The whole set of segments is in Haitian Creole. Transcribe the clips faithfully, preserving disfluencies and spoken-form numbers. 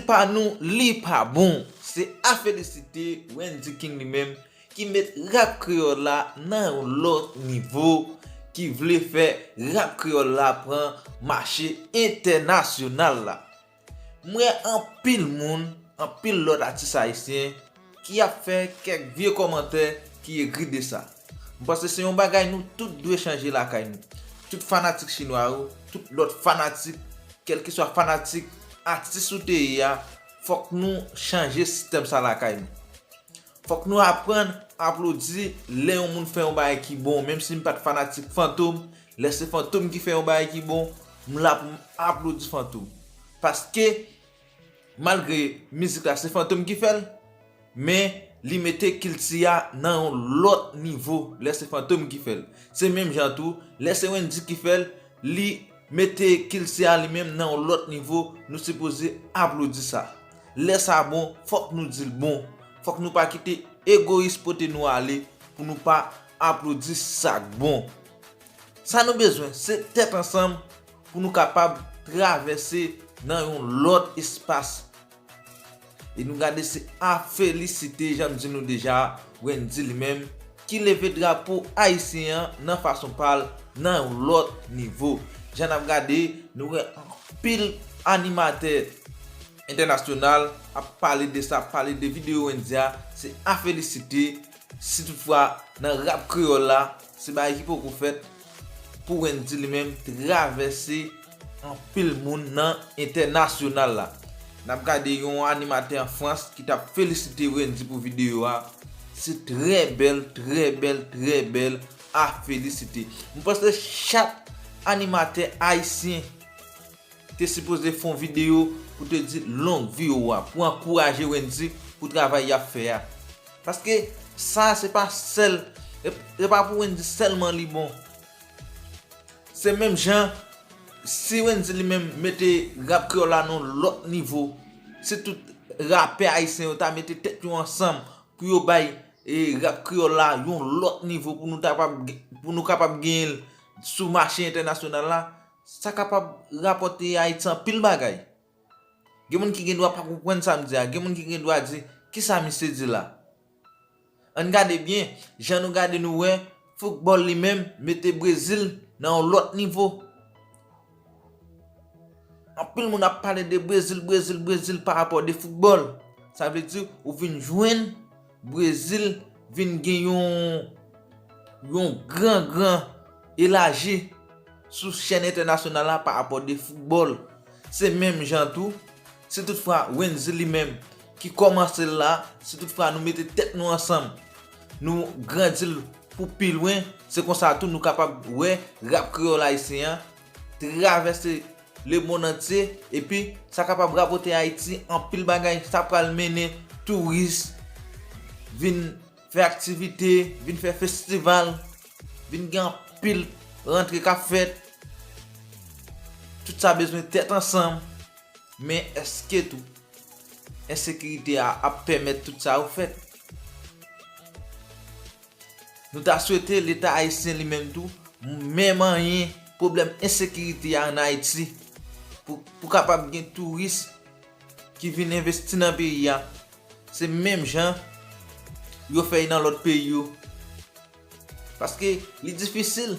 pa nou, li pa bon. Se a felisite Wendy King li menm ki met rap kreyòl la nan yon lòt nivo, ki vle fè rap kreyòl la pran mache entènasyonal la. M wè anpil moun, anpil lòt atis ayisyen ki ap fè kèk vye kòmantè ki egri de sa. M panse se yon bagay nou tout dwe chanje lakay nou. Tout fanatik chinwa yo, tout lòt fanatik, kèlkeswa fanatik atis ou te ye a, fòk nou chanje sistèm sa lakay nou. Fòk nou aprann aplodi lè yon moun fè yon bagay ki bon. Menm si m pa t fanatik Fantom, lè se Fantom ki fè yon bagay ki bon, m la pou m aplodi Fantom. Paske, malgre mizik la se Fantom ki fè l, men li mete kilti a nan yon lòt nivo lè se Fantom ki fè l. Se menm jan tou, lè se Wendy ki fè l, li mete kilti a li menm nan yon lòt nivo, nou sipoze aplodi sa. Lè sa bon, fòk nou di l bon. Fòk nou pa kite egoyis pote nou ale pou nou pa aplodi sa k bon. Sa nou bezwen, se tèt ansanm pou nou kapab travèse nan yon lòt espas. E nou gade se a felisite, jan m di nou deja, Wendy li menm, ki leve drapo ayisyen an nan fason pa l nan yon lòt nivo. Jan n ap gade, nou wè anpil animatè entènasyonal ap pale de sa, ap pale de videyo Wendy a, se a felisite. Si toutfwa nan rap kreyòl la, se bagay ki poko fèt pou Wendy li menm travèse anpil moun nan entènasyonal la. N ap gade yon animatè an Frans ki t ap felisite Wendy pou videyo a. Se trè bèl, trè bèl, trè bèl a felisite. M panse chak animatè ayisyen te sipoze fè yon videyo pou te di long vi ou a, pou ankouraje Wendy pou travay y ap fè a. Paske sa se pa sèl, e, e pa pou Wendy sèlman li bon. Se menm jan, si Wendy li menm mete rap kreyòl la nan yon lòt nivo, si tout rapè ayisyen yo ta mete tèt yo ansanm pou yo bay, e, rap kreyòl la yon lòt nivo pou nou ta kapab, pou nou kapab genyen l sou mache entènasyonal la, sa kapab rapòte Ayiti anpil bagay. Gen moun ki gen dwa pa konprann sa m di a, gen moun ki gen dwa di, "Kisa misye di la?" Ann gade byen, jan nou gade nou wè, foutbòl li menm mete Brezil nan yon lòt nivo. Anpil moun ap pale de Brezil, Brezil, Brezil pa rapò de foutbòl. Sa vle di, ou vin jwenn Brezil vin gen yon, yon gran, gran elaji sou chèn entènasyonal la pa rapò de foutbòl. Se menm jan tou, si toutfwa Wendy li menm ki kòmanse l la, si toutfwa nou mete tèt nou ansanm, nou grandi l pou pi lwen, se konsa tou nou kapab wè rap kreyòl ayisyen an travèse lemonn antye, epi sa kapab rapòte Ayiti anpil bagay. Sa pral mennen touris vin fè aktivite, vin fè festival, vin gen anpil rantre k ap fèt. Tout sa bezwen tèt ansanm. Men èske tou ensekirite a ap pèmèt tout sa yo fèt? Nou ta swete Leta ayisyen li menm tou, men manyen pwoblèm ensekirite a ann Ayiti pou, pou kapab gen touris ki vin envesti nan peyi a. Se menm jan yo fè nan lòt peyi yo. Paske li difisil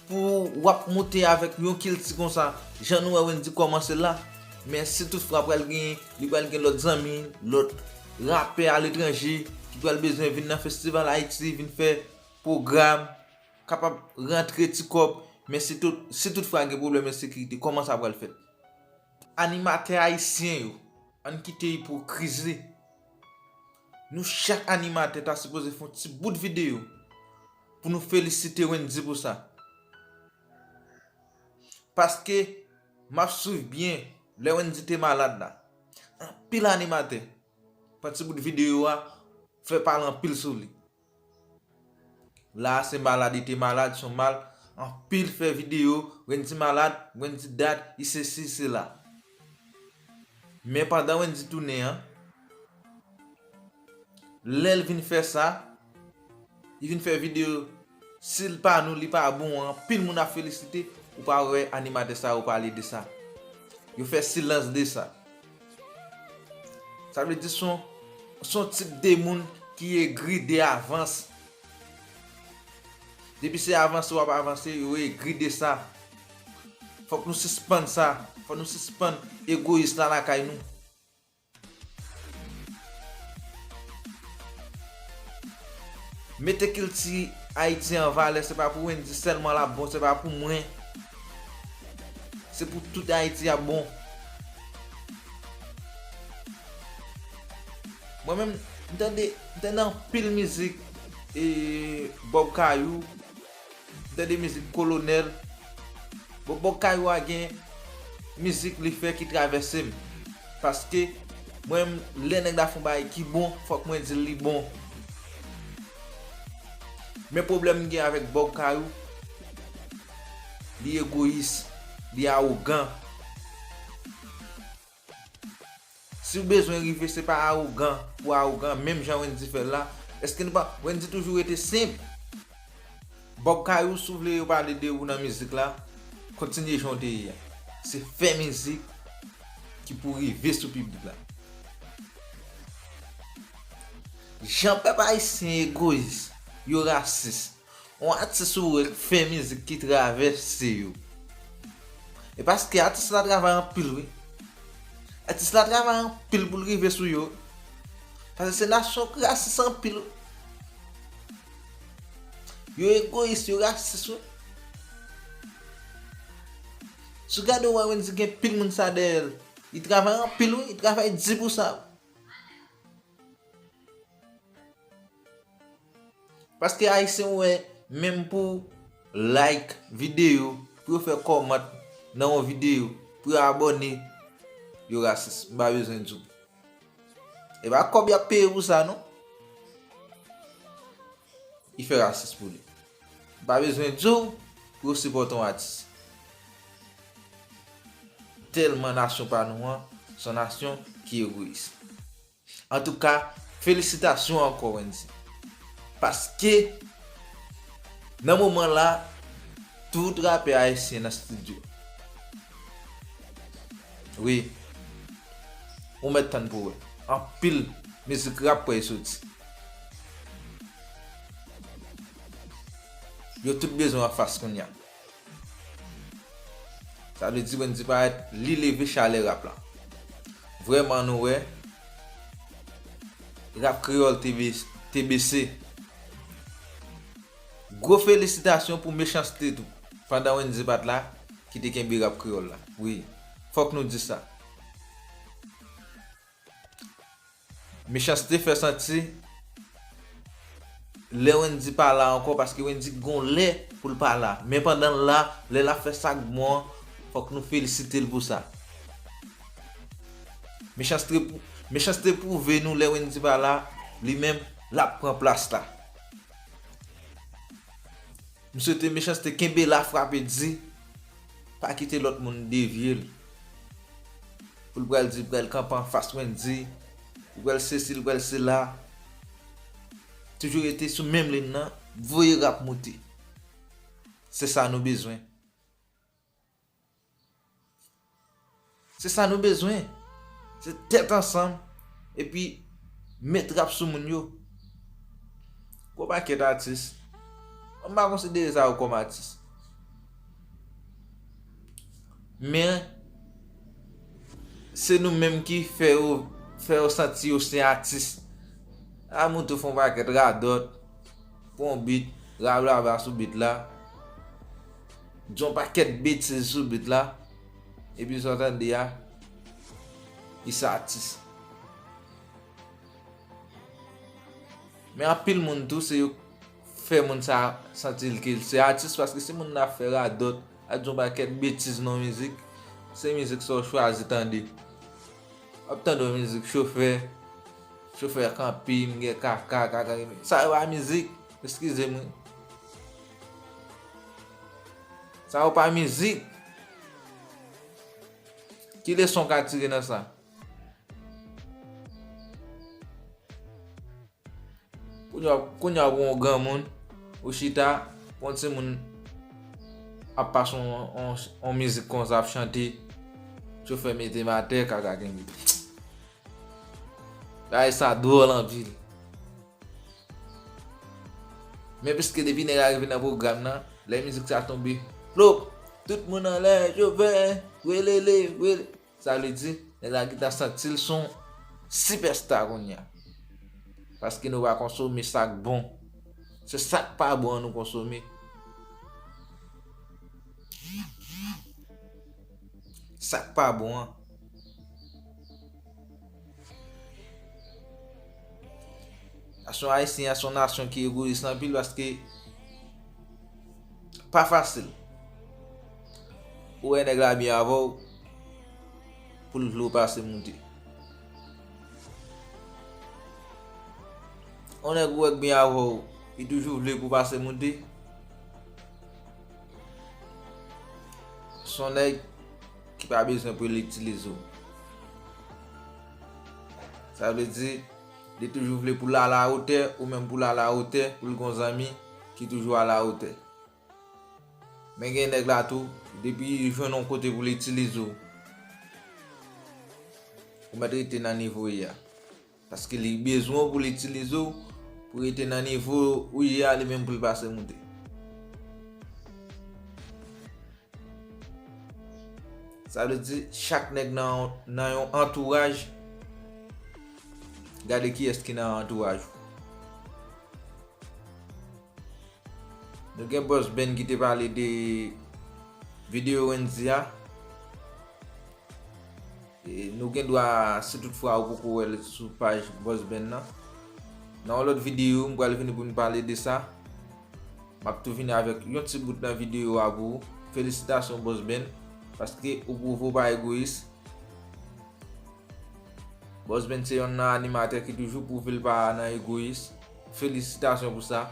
pou w ap moute avèk yon kilti konsa, jan nou wè Wendy kòmanse la. Men si toutfwa pral gen, li pral gen lòt zanmi, lòt rapè aletranje ki pral bezwen vin nan festival Ayiti, vin fè pwogram, kapab rantre ti kòb. Men si tout, si toutfwa gen pwoblèm ensekirite, kòman sa pral fèt? Animatè ayisyen yo, ann kite ipokrizi. Nou chak animatè ta sipoze fè yon ti bout videyo pou nou felisite Wendy pou sa. Paske m ap swiv byen, lè Wendy te malad la, anpil animatè pran ti bout videyo a, fè pale anpil sou li. La a se malad, li te malad, se yon mal. Anpil fè videyo, Wendy malad, Wendy dat, i sesi, i sela. Men pandan Wendy tounen an, lè l vin fè sa, li vin fè videyo, si l pa nou, li pa bon an, anpil moun ap felisite, ou pa wè animatè sa yo pale de sa. Yo fè silans de sa. Sa vle di se yon, se yon tip de moun ki egri de avans. Depi se avanse w ap avanse, yo egri de sa. Fòk nou sispann sa. Fòk nou sispann egoyis la lakay nou. Mete kilti Ayiti an valè, se pa pou Wendyy sèlman l ap bon, se pa pou mwen. Se pou tout Ayiti ap bon. Mwen menm, m tande, m tande anpil mizik e Bob Kayou, m tande mizik Kolonèl. Bon, Bob Kayou a gen mizik li fè ki travèse m. Paske mwen, lè nèg la fè yon bagay ki bon, fòk mwen di l li bon. Men pwoblèm m gen avèk Bob Kayou, li egoyis, li awogan. Si w bezwen rive, se pa awogan pou awogan, menm jan Wendyy fè l la. Èske nou pa, Wendyy toujou rete senp. Bob Kayou, si w vle yo pale de ou nan mizik la, kontinye jan w te ye a. Se fè mizik ki pou rive sou piblik la. Jan pèp ayisyen egoyis, yo rasis. Yon atis ou wè k fè mizik ki travèse yo. E paske atis la travay anpil, wi. Atis la travay anpil pou l rive sou yo. Paske se nasyon k rasis anpil, wi. Yo egoyis, yo rasis, wi. Si w gade, w wè Wendyy gen pil moun sa dèyè l. Li travay anpil, wi. Li travay di pou sa. Paske Ayisyen wè, menm pou like videyo, pou yo fè kòmant nan yon videyo, pou yo abòne, yo rasis. M pa bezwen di w. E pa kòb y ap peye pou sa, non. Li fè rasis pou li. M pa bezwen di w pou yo sipòte yon atis. Tèlman nasyon pa nou an, se yon nasyon ki egoyis. Antouka, felisitasyon ankò, Wendyy. Paske, nan moman la, tout rapè ayisyen nan estidyo. Wi. Ou mèt tann pou wè. Anpil mizik rap kwè soti. Yo tout bezwen anfas kounye a. Sa vle di Wendyy parèt li leve chalè rap la. Vrèman nou wè, rap kreyòl te be-, te bese. Gwo felisitasyon pou Mechanste tou, pandan Wendyy pa t la, ki te kenbe rap kreyòl la. Wi, fòk nou di sa. Mechanste fè santi lè Wendyy pa la ankò, paske Wendyy gon lè pou l pa la. Men pandan l la, lè l ap fè sa k bon an, fòk nou felisite l pou sa. Mechanste, Mechanste pwouve nou lè Wendyy pa la, li menm, l ap pran plas la. M swete Mechanste kenbe la, frape di, pa kite lòt moun devye l. Pou l pral di, pral kanpe anfas Wendyy, pou pral sesi, l pral sela. Toujou rete sou menm liy nan, voye rap moute. Se sa nou bezwen. Se sa nou bezwen. Se tèt ansanm, epi met rap sou moun yo. Gwo pakèt atis. Mwen pa konsidere sa yo kòm atis. Men, se nou menm ki fè yo, fè yo santi yo se atis. A moute fè yon pakèt radòt, pran yon bit, rablaba sou bit la, di yon pakèt betiz sou bit la, epi sa w tande a, li se atis. Men anpil moun tou, se yo k fè moun sa santi l ke l se atis, paske si moun nan ap fè radòt, ap di yon pakèt betiz nan mizik, se mizik sa w chwazi tande. W ap tande yon mizik chofè, chofè kanpe, m gen kaka, kaka, sa yo pa mizik, eskize m wi. Sa yo pa mizik. Ki leson w ka tire nan sa? Kounye a, kounye a w yon granmoun, ou chita, yon timoun ap pase yon, yon, yon mizik konsa, ap chante, Chofè mete m atè, kaka kenbe. Bagay sa dwòl anpil. Men piske depi nèg la rive nan pwogram nan, lè mizik sa tonbe, plop, tout moun anlè, chofè, welele, wele. Sa vle di, nèg la gentan santi l se yon sipèsta kounye a. Paske nou pa konsome sa k bon. Se sa k pa bon an nou konsome. Sa k pa bon an. Nasyon ayisyen an se yon nasyon ki egoyis anpil paske pa fasil. Ou wè nèg la byen avè w, pou l vle w pase moute. Yon nèg ou wè k byen avè w, li toujou vle pou w pase moute. Se yon nèg ki pa bezwen pou l itilize w. Sa vle di, li toujou vle pou l alawotè, ou menm pou l alawotè, pou l gon zanmi ki toujou alawotè. Men gen nèg la tou, depi li jwenn yon kote pou l itilize w, ou mèt rete nan nivo w ye a. Paske li bezwen w pou l itilize w, pou rete nan nivo ou ye a, li menm pou l pase moute. Sa vle di, chak nèg nan, nan yon antouraj, gade kiyès ki nan antouraj ou. Nou gen Boss Ben ki te pale de videyo Wendyy a. E nou gen dwa, si toutfwa ou poko wè l sou paj Boss Ben nan, nan yon lòt videyo, m pral vini pou n pale de sa. M ap tou vini avèk yon ti bout nan videyo a pou ou. Felisitasyon, Boss Ben, paske ou pwouve w pa egoyis. Boss Ben se yonn nan animatè ki toujou pwouve l pa nan egoyis. Felisitasyon pou sa.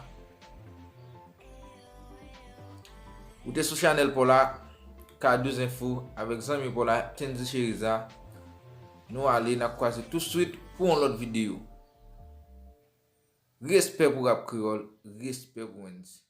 Ou te sou chanèl pa w la, K douz Info, avèk zanmi pa w la, Kendy Cheriza. Nou ale, n ap kwaze touswit pou yon lòt videyo. Respè pou rap kreyòl, respè pou Wendyy.